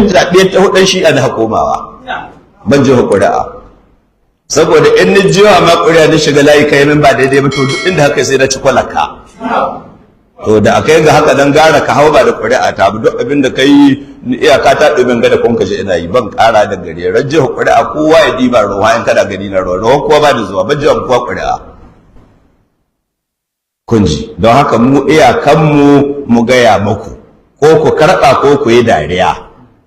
Zaɓe ta hudan shi na komawa ban ji ƙuri'a, saboda in ni jiwa ma ƙuri'a ni shiga layi kai min ba daidai ba, to duk inda haka sai na ci kwalaka. To da akai ga haka dan gara ka hau ba da ƙuri'a ta, duk abin da kai iyaka ta ɗumin ga da kun kaje ina yi, ban ƙara da gare rajje ƙuri'a. Kowa ya diba ruwa in kada gani na ruwa ruwa, kowa ba da zuwa ban jiwa kowa ƙuri'a. Kun ji, don haka mu iyakanmu mu gaya muku, ko ku karɓa ko ku yi dariya,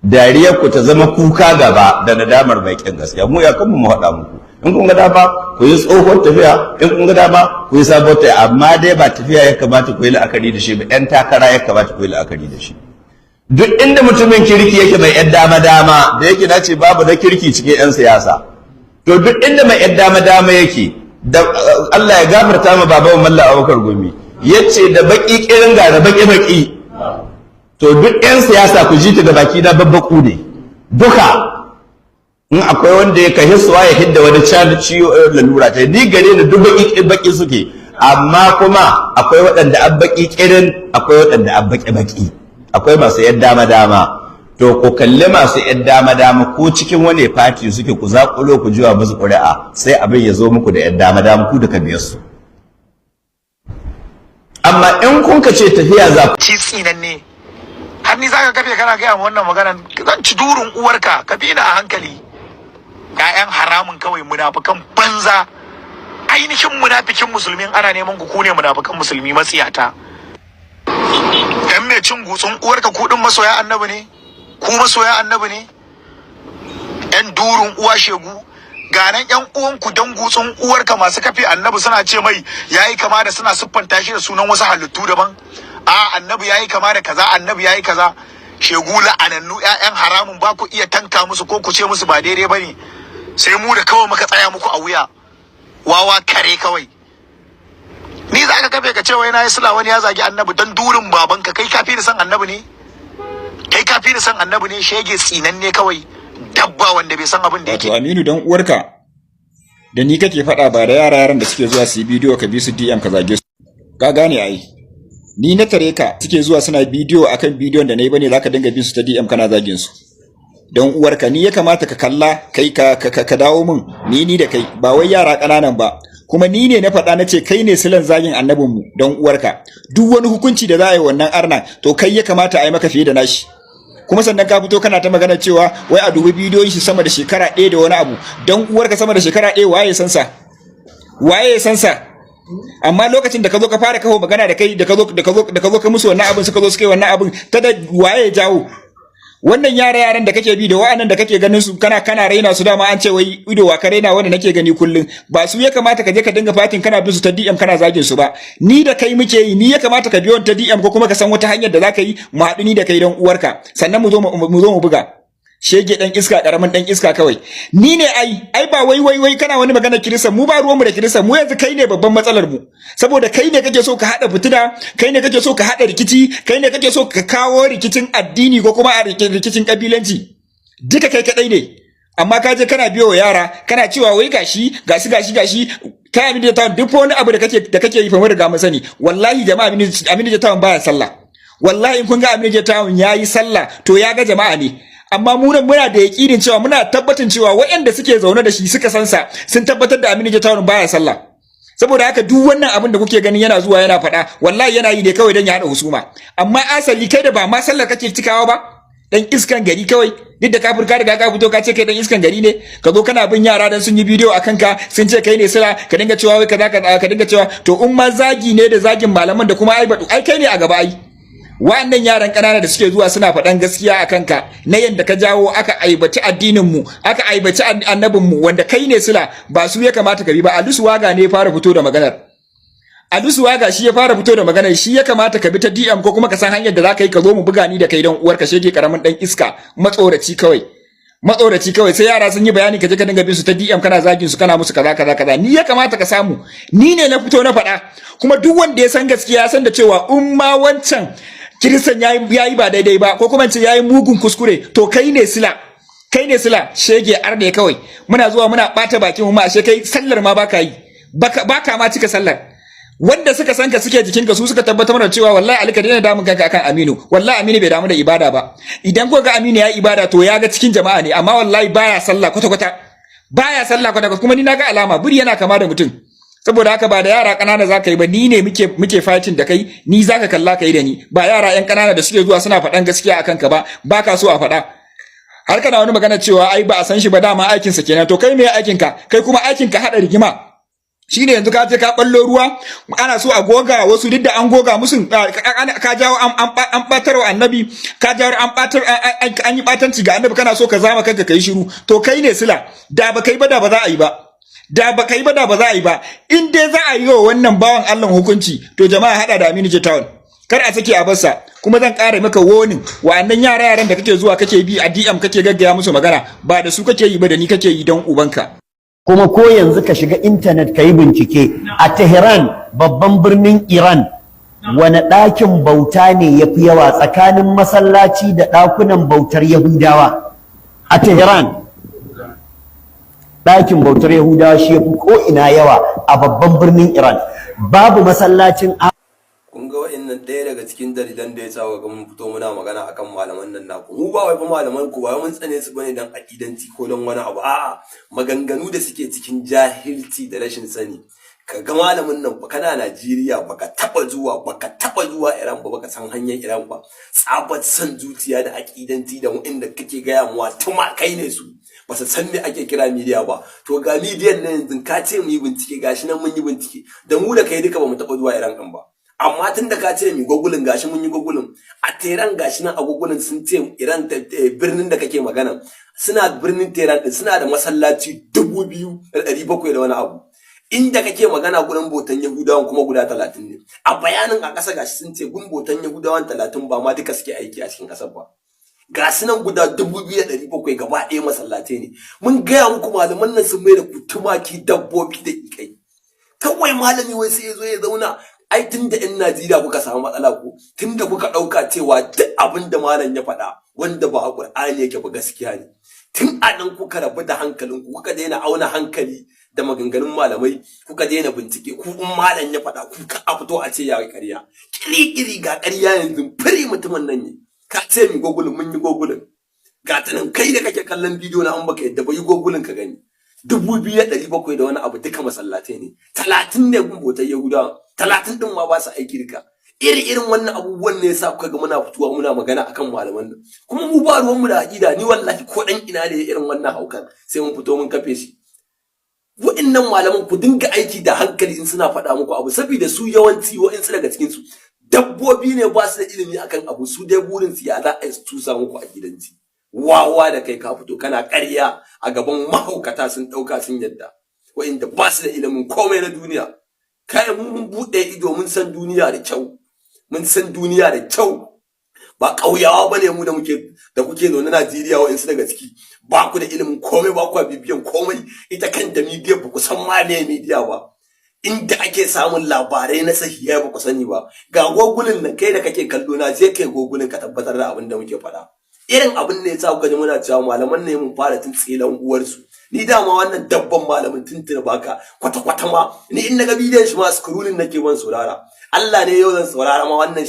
dariyar ku ta zama kuka gaba da nadamar mai ƙin gaskiya. Mu iyakanmu mu haɗa muku, in kun ga dama ku yi tsohon tafiya, in kun ga dama ku yi sabon tafiya, amma dai ba tafiya ya kamata ku yi la'akari da shi ba, 'yan takara ya kamata ku yi la'akari da shi. Duk inda mutumin kirki yake mai 'yan dama dama, da yake nace babu na kirki cikin 'yan siyasa, to duk inda mai 'yan dama dama yake da Allah ya gafarta ma baban Mallam Abubakar Gumi, yace da baki kirin ga da baki baki. To duk 'yan siyasa, ku ji ta da baki na, babbaku ne duka. In akwai wanda ya kai hisuwa ya hidda wani can ciwo lalura ta ni gare ni, duk baki baki suke. Amma kuma akwai waɗanda an baki kirin, akwai waɗanda an baki baki, akwai masu yan dama dama. To ku kalli masu yan dama dama, ko cikin wani fati suke, ku zaƙulo ku jiwa musu ƙuri'a, sai abin ya zo muku da yan dama dama ku da biyar su. Amma in kun ka ce tafiya za ku Ci tsinanne, har ni zaka kafe kana gaya ma wannan maganan? Zan ci durin uwarka, ka bi ni a hankali. Ƴaƴan haramun kawai, munafukan banza, ainihin munafikin musulmin ana neman ku, ku ne munafukan musulmi matsiyata. Dan mai cin gutsun uwarka, ku din masoya Annabi ne? Ku masoya Annabi ne? Yan durin uwa shegu, ganan yan uwanku dan gutsun uwarka masu kafe Annabi suna ce mai yayi kama da, suna siffanta shi da sunan wasu halittu daban. A Annabi yayi kama da kaza, Annabi yayi kaza. Shegu la'anannu, ƴaƴan haramun, ba ku iya tanka musu ko ku ce musu ba daidai bane, sai mu da kawai muka tsaya muku a wuya. Wawa kare kawai, ni za ka kafe ka ce wai na yi sula wani ya zagi Annabi? Dan durin babanka, kai kafi da san Annabi ne? Kai kafi da san Annabi ne? Shege tsinanne kawai, dabba wanda bai san abin da yake. Wato Aminu, dan uwarka, da ni kake faɗa, ba da yara yaran da suke zuwa su yi bidiyo ka bi su DM ka zage su. Ka gane ai. Ni na tare ka, suke zuwa suna bidiyo akan bidiyon da nayi bane zaka dinga bin su ta DM kana zagin su. Dan uwarka, ni ya kamata ka kalla kai ka dawo min ni da kai, ba wai yara ƙananan ba. Kuma ni ne na faɗa, na ce kai ne silan zagin annabinmu. Don uwarka, duk wani hukunci da za a yi wannan arna, to kai ya kamata a yi maka fiye da nashi. Kuma sannan ka fito kana ta magana cewa wai a dubi bidiyoyin shi sama da shekara 1 da wani abu. Don uwarka, sama da shekara 1, waye san sa? Waye san sa? Amma lokacin da ka zo ka fara kawo magana da kai, da ka zo ka musu wannan abin, suka zo suka yi wannan abin ta da waye ya jawo wannan? Yara yaran da kake bi da wa'annan da kake ganin su kana raina su, dama an ce wai ido wa ka raina, wanda nake gani kullun, ba su ya kamata ka je ka dinga fatin kana bin su ta DM kana zagin su ba. Ni da kai muke yi, ni ya kamata ka biyo ta DM ko kuma ka san wata hanyar da zaka yi mu haɗu ni da kai, don uwarka, sannan mu zo mu buga. Shege dan iska, karamin dan iska kawai. Ni ne ai, ai ba wai wai wai kana wani magana Kirista, mu ba ruwan mu da Kirista. Mu yanzu kai ne babban matsalar mu, saboda kai ne kake so ka hada fitina, kai ne kake so ka hada rikici, kai ne kake so ka kawo rikicin addini ko kuma a rikicin kabilanci, duka kai kadai ne. Amma ka je kana biyo wa yara kana cewa wai gashi gashi gashi gashi. Kai Aminu Jattawan, duk wani abu da kake yi fa mun riga mun sani. Wallahi jama'a, Aminu Jattawan baya sallah. Wallahi in kun ga Aminu Jattawan yayi sallah, to ya ga jama'a ne. Amma mu nan muna da yakinin cewa, muna tabbatin cewa waɗanda suke zaune da shi suka san sa sun tabbatar da Aminu Jattawan baya sallah. Saboda haka duk wannan abin da kuke ganin yana zuwa yana faɗa, wallahi yana yi ne kawai don ya haɗa husuma. Amma asali kai da ba ma sallar kake cikawa ba, dan iskan gari kawai, duk da kafir ka riga ka fito ka ce kai dan iskan gari ne, ka zo kana bin yara dan sun yi bidiyo akan ka sun ce kai ne sila, ka dinga cewa wai kaza kaza, ka dinga cewa to in ma zagi ne da zagin malaman da kuma ai badu, ai kai ne a gaba. Ai wa'annan yaran ƙanana da suke zuwa suna faɗan gaskiya a kanka na yadda ka jawo aka aibaci addinin mu, aka aibaci annabin mu, wanda kai ne sila, ba su ya kamata ka bi ba. Alusu Waga ne ya fara fito da maganar. Alusu Waga shi ya fara fito da maganar, shi ya kamata ka bi ta DM ko kuma ka san hanyar da za ka yi ka zo mu buga ni da kai, don uwarka. Shege, karamin dan iska, matsoraci kawai, matsoraci kawai. Sai yara sun yi bayani ka je ka dinga bin su ta DM kana zagin su, kana musu kaza kaza kaza. Ni ya kamata ka samu, ni ne na fito na faɗa. Kuma duk wanda ya san gaskiya ya san da cewa in ma wancan Kiristan yayi ba daidai ba, ko kuma ce yayi mugun kuskure, to kai ne sila, kai ne sila. Shege arne kawai, muna zuwa muna bata bakin mu ma, ashe kai sallar ma baka yi, baka ma cika sallar. Wanda suka san ka, suke jikinka, su suka tabbatar mana cewa wallahi Ali, ka daina damun kanka akan Aminu. Wallahi Aminu bai damu da ibada ba. Idan ko ga Aminu ya yi ibada, to ya ga cikin jama'a ne, amma wallahi baya sallah kwata kwata, baya sallah kwata kwata. Kuma ni na ga alama buri yana kama da mutum. Saboda haka ba da yara ƙanana za ka yi ba. Ni ne muke fighting da kai, ni za ka kalla ka yi da ni, ba yara 'yan ƙanana da suke zuwa suna faɗan gaskiya akan ka ba. Ba ka so a faɗa, har kana wani magana cewa ai ba a san shi ba, dama aikinsa kenan. To kai me aikinka? Kai kuma aikinka haɗa rigima. Shine yanzu ka je ka ballo ruwa, ana so a goga wasu, duk da an goga musu, ka jawo an batar wa Annabi, ka jawo an batar, an yi batanci ga Annabi, kana so ka zama kanka kai shiru. To kai ne sila. Da ba kai ba, da ba za a yi ba. Da ba kai ba, da ba za a yi ba. In dai za a yi wa wannan bawan Allah hukunci, to jama'a, hada da Aminu J Town, kar a sake a barsa. Kuma zan ƙara maka warning, wa'annan yara yaran da kake zuwa kake bi a DM kake gaggaya musu magana, ba da su kake yi ba, da ni kake yi, don ubanka. Kuma ko yanzu ka shiga intanet ka yi bincike a Tehran, babban birnin Iran, wani ɗakin bauta ne ya fi yawa tsakanin masallaci da ɗakunan bautar Yahudawa a Tehran? Ɗakin bautar Yahudawa shi ya fi ko'ina yawa a babban birnin Iran. Babu masallacin. Kun ga wa'annan ɗaya daga cikin dalilan da ya sa ga mun fito muna magana akan malaman nan naku. Mu ba wai fa malaman ku ba wai mun tsane su bane dan aƙidanci ko don wani abu. A'a, maganganu da suke cikin jahilci da rashin sani. Ka ga malamin nan fa, kana Najeriya, baka taba zuwa Iran ba, baka san hanyar Iran ba. Tsabar san zuciya da aƙidanci da wa'inda kake gaya muwa tuma kai ne, su ba su san me ake kira media ba. To ga media nan yanzu, ka ce mu yi bincike, gashi nan mun yi bincike. Da mu da kai duka ba mu taba zuwa Iran ɗin ba, amma tun da ka ce mi googling, gashi mun yi googling a Tehran. Gashi nan a googling sun ce Iran, birnin da kake magana, suna birnin Tehran din, suna da masallaci 2700 da wani abu. Inda kake magana gurin bautan Yahudawan kuma guda 30 ne. A bayanin a ƙasa gashi sun ce gun bautan Yahudawan 30 ba ma duka suke aiki a cikin ƙasar ba. Ga su nan guda 2700 gaba ɗaya masallatai ne. Mun gaya muku, malaman nan sun mai da ku tumaki, dabbobi da ikai. Kawai malami wai sai ya zo ya zauna. Ai tun da 'yan Najeriya kuka samu matsala ku, tun da kuka ɗauka cewa duk abin da malam ya faɗa wanda ba a Ƙur'ani yake ba gaskiya ne, tun a nan kuka rabu da hankalin ku, kuka daina auna hankali da maganganun malamai, kuka daina bincike. Ku in malam ya faɗa, ku ka a fito a ce ya yi ƙarya kiri-kiri. Ga ƙarya yanzu firi mutumin nan ne. Ka ce mi googling, mun yi googling, ga ta nan. Kai da kake kallon bidiyo na, an baka yadda ba, yi googling ka gani. 2700 da wani abu duka masallatai ne, 30 ne gun bautar Yahudawa, 30 din ma ba su aiki duka. Iri irin wannan abubuwan ne yasa kuka ga muna fitowa muna magana akan malaman nan. Kuma mu ba ruwan mu da aƙida. Ni wallahi ko dan ina ne irin wannan haukan, sai mun fito mun kafe shi. Wa'innan malaman, ku dinga aiki da hankali in suna faɗa muku abu, saboda su yawanci wa'insu daga cikin su dabbobi ne, ba su da ilimi akan abu. Su dai burin su ya za a yi su tusa muku a gidanci. Wawa da kai, ka fito kana ƙarya a gaban mahaukata, sun ɗauka sun yadda, wa'inda ba su da ilimin komai na duniya. Kai, mu mun buɗe ido, mun san duniya da kyau, mun san duniya da kyau. Ba ƙauyawa bane mu da muke da kuke zaune Najeriya. Wa'insu daga ciki ba ku da ilimin komai, ba ku bibiyan komai. Ita kanta media ba ku san ma me media ba, inda ake samun labarai na sahihai ba ku sani ba. Ga googling nan, kai da kake kallo na, je kai googling ka tabbatar da abin da muke faɗa. Irin abin ne yasa kuka ji muna cewa malaman ne mun fara tun tsilan uwarsu. Ni dama wannan dabban malamin tuntuna baka kwata kwata ma. Ni in naga bidiyon shi ma, scrolling nake, ban saurara. Allah ne yau zan saurara ma wannan.